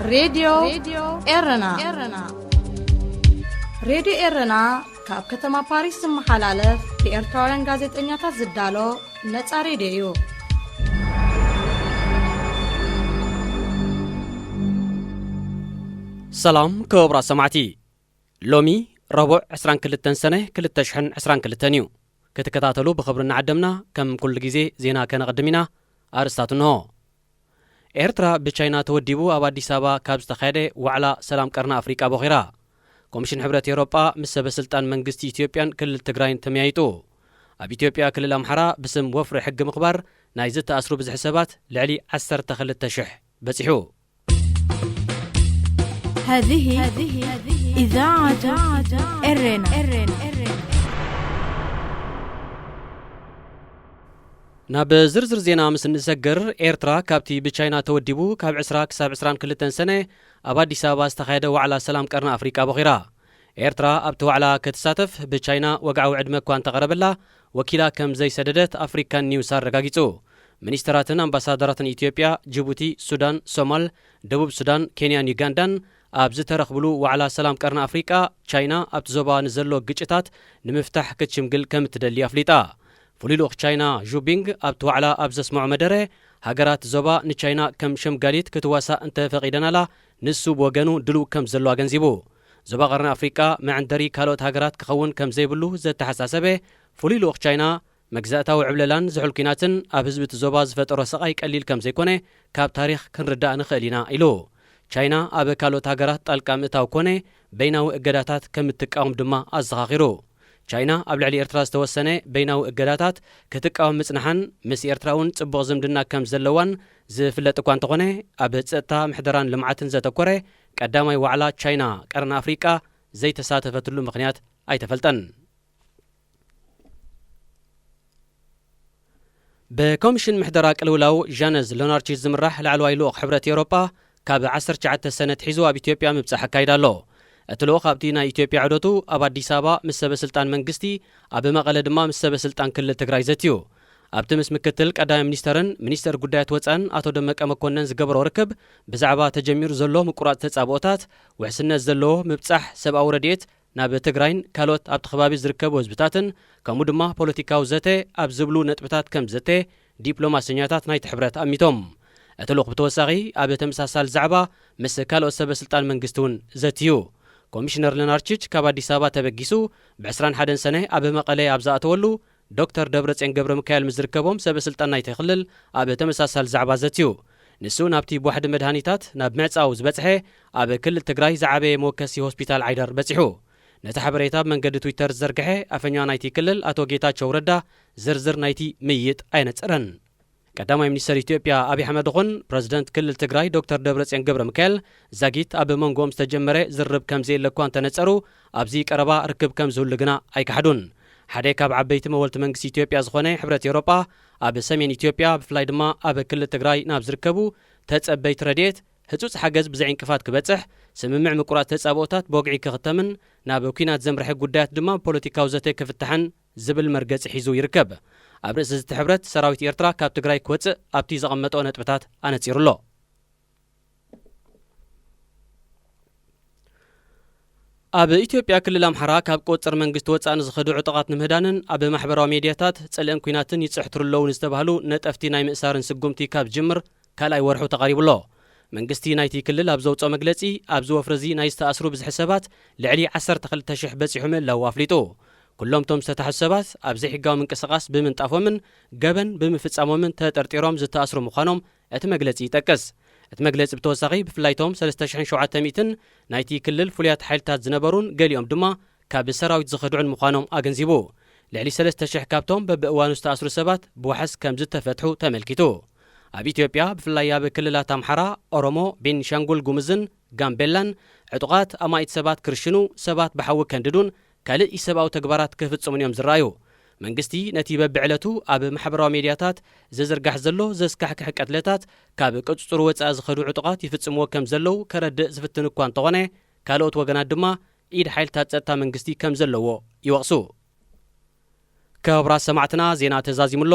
ሬድዮ ኤረና። ሬድዮ ኤረና ካብ ከተማ ፓሪስ ዝመሓላለፍ ብኤርትራውያን ጋዜጠኛታት ዝዳሎ ነጻ ሬድዮ እዩ። ሰላም ክቡራት ሰማዕቲ፣ ሎሚ ረቡዕ ዕስራን ክልተን ሰነ ክልተ ሽሕን ዕስራን ክልተን እዩ። ክትከታተሉ ብኽብሪ እናዓደምና፣ ከም ኩሉ ግዜ ዜና ከነቕድም ኢና። ኣርእስታት እንሆ። ኤርትራ ብቻይና ተወዲቡ ኣብ ኣዲስ ኣበባ ካብ ዝተኻየደ ዋዕላ ሰላም ቀርኒ ኣፍሪቃ ቦኺራ። ኮሚሽን ሕብረት ኤውሮጳ ምስ ሰበ ስልጣን መንግስቲ ኢትዮጵያን ክልል ትግራይን ተመያይጡ። ኣብ ኢትዮጵያ ክልል ኣምሓራ ብስም ወፍሪ ሕጊ ምኽባር ናይ ዝተኣስሩ ብዝሒ ሰባት ልዕሊ ዓሰርተ ክልተ ሽሕ በጺሑ። هذه إذاعة إرينا. ናብ ዝርዝር ዜና ምስ እንሰግር፣ ኤርትራ ካብቲ ብቻይና ተወዲቡ ካብ ዕስራ ክሳብ ዕስራን ክልተን ሰነ ኣብ ኣዲስ ኣበባ ዝተኻየደ ዋዕላ ሰላም ቀርኒ ኣፍሪቃ ቦኺራ። ኤርትራ ኣብቲ ዋዕላ ክትሳተፍ ብቻይና ወግዓዊ ዕድመ እኳ እንተቐረበላ፣ ወኪላ ከም ዘይሰደደት ኣፍሪካን ኒውስ ኣረጋጊጹ። ሚኒስተራትን ኣምባሳደራትን ኢትዮጵያ፣ ጅቡቲ፣ ሱዳን፣ ሶማል፣ ደቡብ ሱዳን፣ ኬንያን ዩጋንዳን ኣብ ዝተረኽብሉ ዋዕላ ሰላም ቀርኒ ኣፍሪቃ፣ ቻይና ኣብቲ ዞባ ንዘሎ ግጭታት ንምፍታሕ ክትሽምግል ከም እትደሊ ኣፍሊጣ። ፍሉይ ልኡኽ ቻይና ዡ ቢንግ ኣብቲ ዋዕላ ኣብ ዘስምዖ መደረ፣ ሃገራት ዞባ ንቻይና ከም ሸምጋሊት ክትዋሳእ እንተፈቒደናላ፣ ንሱ ብወገኑ ድሉው ከም ዘሎ ኣገንዚቡ። ዞባ ቀርኒ ኣፍሪቃ መዐንደሪ ካልኦት ሃገራት ክኸውን ከም ዘይብሉ ዘተሓሳሰበ ፍሉይ ልኡኽ ቻይና፣ መግዛእታዊ ዕብለላን ዝሑል ኲናትን ኣብ ህዝቢ እቲ ዞባ ዝፈጠሮ ስቓይ ቀሊል ከም ዘይኮነ ካብ ታሪኽ ክንርዳእ ንኽእል ኢና ኢሉ። ቻይና ኣብ ካልኦት ሃገራት ጣልቃ ምእታው ኮነ በይናዊ እገዳታት ከም እትቃወም ድማ ኣዘኻኺሩ። ቻይና ኣብ ልዕሊ ኤርትራ ዝተወሰነ በይናዊ እገዳታት ክትቃወም ምጽንሓን ምስ ኤርትራ እውን ጽቡቕ ዝምድና ከም ዘለዋን ዝፍለጥ እኳ እንተኾነ፣ ኣብ ጸጥታ፣ ምሕደራን ልምዓትን ዘተኮረ ቀዳማይ ዋዕላ ቻይና ቀርኒ ኣፍሪቃ ዘይተሳተፈትሉ ምኽንያት ኣይተፈልጠን። ብኮሚሽን ምሕደራ ቅልውላው ዣነዝ ሎናርቺች ዝምራሕ ላዕለዋይ ልኡኽ ሕብረት ኤውሮጳ ካብ ዓሰርተ ትሽዓተ ሰነ ኣትሒዙ ኣብ ኢትዮጵያ ምብጻሕ ኣካይዳ ኣሎ። እቲ ልኡኽ ኣብቲ ናይ ኢትዮጵያ ዑደቱ ኣብ ኣዲስ ኣበባ ምስ ሰበ ስልጣን መንግስቲ፣ ኣብ መቐለ ድማ ምስ ሰበ ስልጣን ክልል ትግራይ ዘትዩ። ኣብቲ ምስ ምክትል ቀዳማይ ሚኒስተርን ሚኒስተር ጉዳያት ወጻእን ኣቶ ደመቀ መኮነን ዝገበሮ ርክብ፣ ብዛዕባ ተጀሚሩ ዘሎ ምቁራጽ ተጻብኦታት፣ ውሕስነት ዘለዎ ምብጻሕ ሰብኣዊ ረድኤት ናብ ትግራይን ካልኦት ኣብቲ ከባቢ ዝርከቡ ህዝብታትን፣ ከምኡ ድማ ፖለቲካዊ ዘተ ኣብ ዝብሉ ነጥብታት ከም ዘተ ዲፕሎማሰኛታት ናይቲ ሕብረት ኣሚቶም። እቲ ልኡኽ ብተወሳኺ ኣብ ተመሳሳሊ ዛዕባ ምስ ካልኦት ሰበ ስልጣን መንግስቲ እውን ዘትዩ። ኮሚሽነር ለናርቺች ካብ ኣዲስ ኣበባ ተበጊሱ ብ ዕስራን ሓደን ሰነ ኣብ መቐለ ኣብ ዝኣተወሉ፣ ዶክተር ደብረጽዮን ገብረ ሚካኤል ምስ ዝርከቦም ሰበ ስልጣን ናይቲ ክልል ኣብ ተመሳሳሊ ዛዕባ ዘትዩ። ንሱ ናብቲ ብዋሕዲ መድሃኒታት ናብ ምዕጻው ዝበጽሐ ኣብ ክልል ትግራይ ዝዓበየ መወከሲ ሆስፒታል ዓይደር በጺሑ። ነቲ ሓበሬታ ብመንገዲ ትዊተር ዝዘርግሐ ኣፈኛ ናይቲ ክልል ኣቶ ጌታቸው ረዳ ዝርዝር ናይቲ ምይይጥ ኣየነጸረን። ቀዳማይ ሚኒስተር ኢትዮጵያ ኣብይ ኣሕመድ ይኹን ፕረዚደንት ክልል ትግራይ ዶክተር ደብረጽዮን ገብረ ሚካኤል ዛጊት ኣብ መንጎኦም ዝተጀመረ ዝርርብ ከም ዘየለ እኳ እንተነጸሩ፣ ኣብዚ ቀረባ ርክብ ከም ዝህሉ ግና ኣይከሓዱን። ሓደ ካብ ዓበይቲ መወልቲ መንግስቲ ኢትዮጵያ ዝኾነ ሕብረት ኤውሮጳ ኣብ ሰሜን ኢትዮጵያ ብፍላይ ድማ ኣብ ክልል ትግራይ ናብ ዝርከቡ ተጸበይቲ ረድኤት ህጹጽ ሓገዝ ብዘይ ዕንቅፋት ክበጽሕ፣ ስምምዕ ምቁራጽ ተጻብኦታት ብወግዒ ክኽተምን ናብ ኲናት ዘምርሐ ጉዳያት ድማ ብፖለቲካዊ ዘተ ክፍታሕን ዝብል መርገጺ ሒዙ ይርከብ። ኣብ ርእሲ እዚ እቲ ሕብረት ሰራዊት ኤርትራ ካብ ትግራይ ክወጽእ ኣብቲ ዘቐመጦ ነጥብታት ኣነጺሩ ኣሎ። ኣብ ኢትዮጵያ ክልል ኣምሓራ ካብ ቁጽር መንግስቲ ወጻኢ ንዝኸዱ ዕጡቓት ንምህዳንን ኣብ ማሕበራዊ ሜድያታት ጽልእን ኲናትን ይጽሕትሩ ኣለዉ ንዝተባህሉ ነጠፍቲ ናይ ምእሳርን ስጉምቲ ካብ ዝጅምር ካልኣይ ወርሑ ተቓሪቡ ኣሎ። መንግስቲ ናይቲ ክልል ኣብ ዘውጽኦ መግለጺ፣ ኣብዚ ወፍሪ እዚ ናይ ዝተኣስሩ ብዝሒ ሰባት ልዕሊ ዓሰርተ ክልተ ሽሕ በጺሑ ምህላዉ ኣፍሊጡ። ኩሎም እቶም ዝተታሕዙ ሰባት ኣብ ዘይሕጋዊ ምንቅስቓስ ብምንጣፎምን ገበን ብምፍጻሞምን ተጠርጢሮም ዝተኣስሩ ምዃኖም እቲ መግለጺ ይጠቅስ። እቲ መግለጺ ብተወሳኺ፣ ብፍላይ እቶም ሰለስተ ሽሕን ሸውዓተ ሚእትን ናይቲ ክልል ፍሉያት ሓይልታት ዝነበሩን ገሊኦም ድማ ካብ ሰራዊት ዝኸድዑን ምዃኖም ኣገንዚቡ። ልዕሊ ሰለስተ ሽሕ ካብቶም በብእዋኑ ዝተኣስሩ ሰባት ብዋሕስ ከም ዝተፈትሑ ተመልኪቱ። ኣብ ኢትዮጵያ፣ ብፍላይ ኣብ ክልላት ኣምሓራ፣ ኦሮሞ፣ ቤኒሻንጉል ጉሙዝን ጋምቤላን ዕጡቓት ኣማኢት ሰባት ክርሽኑ፣ ሰባት ብሓዊ ከንድዱን ካልእ ኢሰብኣዊ ተግባራት ክፍጽሙን እዮም ዝረኣዩ። መንግስቲ ነቲ በብዕለቱ ኣብ ማሕበራዊ ሜድያታት ዝዝርጋሕ ዘሎ ዘስካሕክሕ ቀትለታት ካብ ቁጽጽሩ ወጻኢ ዝኸዱ ዕጡቓት ይፍጽምዎ ከም ዘለዉ ከረድእ ዝፍትን እኳ እንተኾነ፣ ካልኦት ወገናት ድማ ኢድ ሓይልታት ጸጥታ መንግስቲ ከም ዘለዎ ይወቕሱ። ክቡራት ሰማዕትና፣ ዜና ተዛዚሙ ኣሎ።